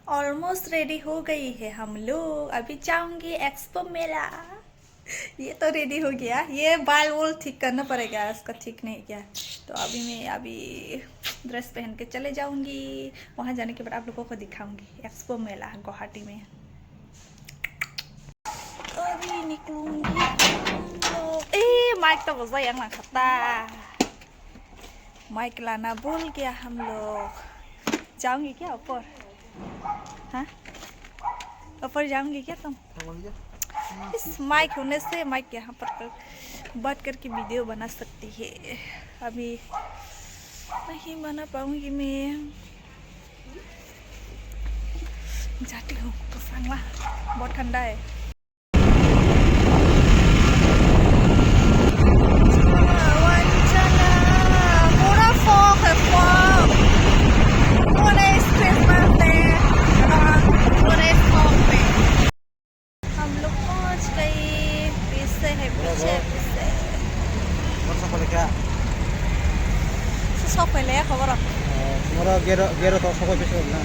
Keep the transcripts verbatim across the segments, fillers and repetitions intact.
Almost ready हो गई है हम लोग, अभी जाऊंगी एक्सपो मेला। ये तो रेडी हो गया, ये बाल वोल ठीक करना पड़ेगा, इसका ठीक नहीं किया। तो अभी मैं अभी ड्रेस पहन के चले जाऊंगी, वहाँ जाने के बाद आप लोगों को दिखाऊंगी एक्सपो मेला गुवाहाटी में। अभी निकलूंगी हम लोग। ए, माइक तो बजा, yang langkata। माइक लाना भूल गया हम लोग। जाऊंगी क्या ऊपर? हाँ, ऊपर जाऊंगी क्या तुम? इस माइक होने से माइक यहाँ पर कर, बात करके वीडियो बना सकती है। अभी नहीं बना पाऊंगी मैं। जाती हूँ, पसंग बहुत ठंडा है। हम लोग पहुंच गए। पीछे है, पीछे, पीछे। Sok pele ya, खबर? Moro gero, gero to sokoi pisa na.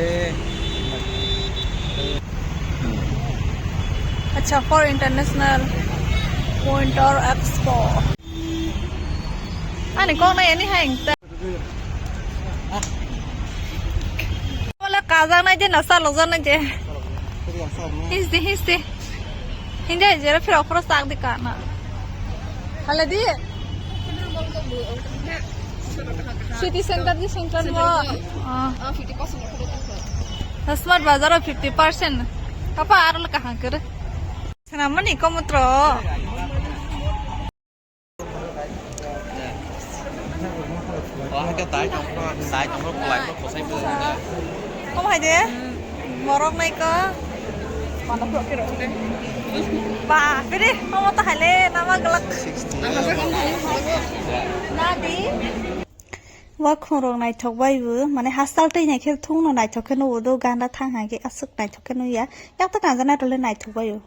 Eh. Acha, for International Winter Expo. Ani kok na yani hang ta. Wala kajak nai je, nasa lojak nai je. Histi, histi. Hindi jera phir okro sak di kana. Hala di. City center di center mo. Ah. Smart bazar o fifty percent. Apa aro le kahang kere. Sana mani komotro. Omo hai de, morok nai ko. Ba, pede, omo to hai le, nama galak. Nadi. Wa khorok naithok bai bo, mane hasal twi nai khe thung no naithok khe nugo do, ganda thang hai khe aswk naithok khe nuya. Yak ta kanjana tole naithok bai bo.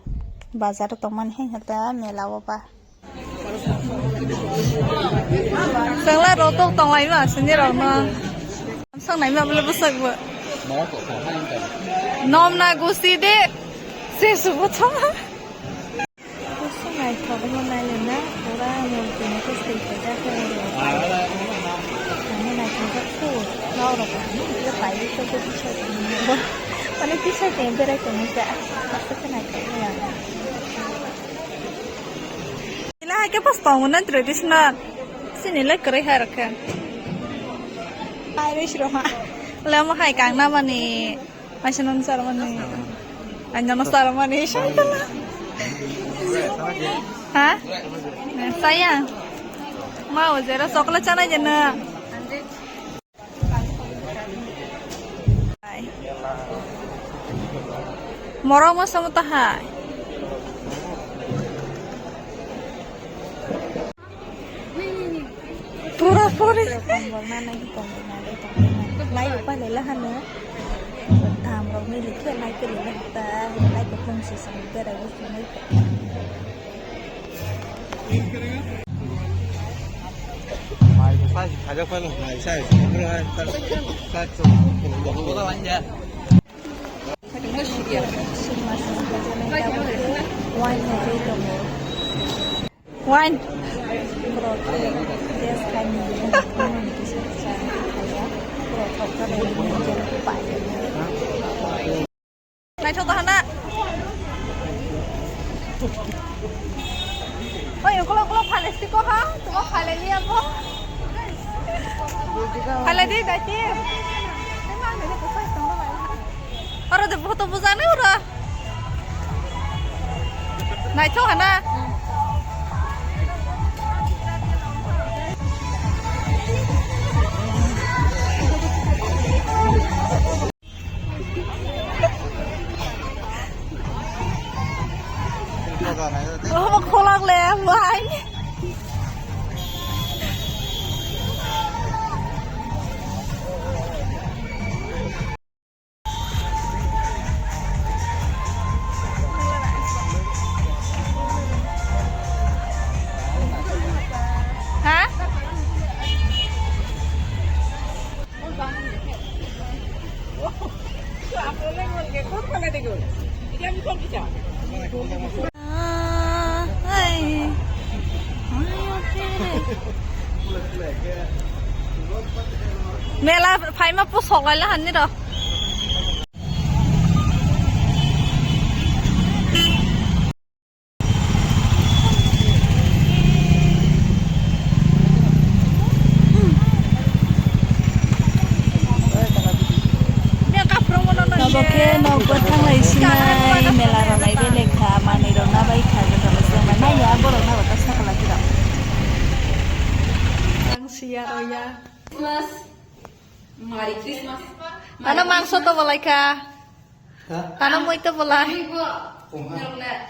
Bazar o tongmani hai hata mela o ba. Chwngla rok tok tonglaima, sini rok no. Samsung naima bole bwswk bo. Nom na gusi de. Se subo thoma. Gusi naithok mo nailena, pura murti ni gusi khe jak khe. Ani naithok jak su, rok rok ani pai to ko bisa. Ani bisa khe berai tongmani ja. Aswk khe naithok ya. Ila hai khe pas tongo na traditional. Sini le kwrwi hai rok khe. Irish rok ha. Le mo hai kang na mani. Aisa nang sar mani. Anya no sar mani. Shantala. Ha? Saya. Ma o jera chocolate chana jena. Morok moso moto hai. Pura puri. Lai upai lai lahano. Tam rok ni likhe lai ke lai ta lai ko khum si sini berai sini. Wine. Naithok ta hana. Oi, ukolog, ukolog, phalesti ko ha? Tuma phaleli abo. Phaledi dati. Oro de photo bujani oro. Naithok hana. Omo kholak le, wai. Mela phaima pusok laila hanni ro. Tabok khe nok bo thanglai sinai mela rok nai belai kha manwi rok na bai kha joto no chwng bai nai ya borok na bo ta sakala khe rok. Ang siya rw ya. Christmas. Merry Christmas. Ano mangso to bolai kha. Ha? Ano mui to bolai. Mui bo. Tong ha.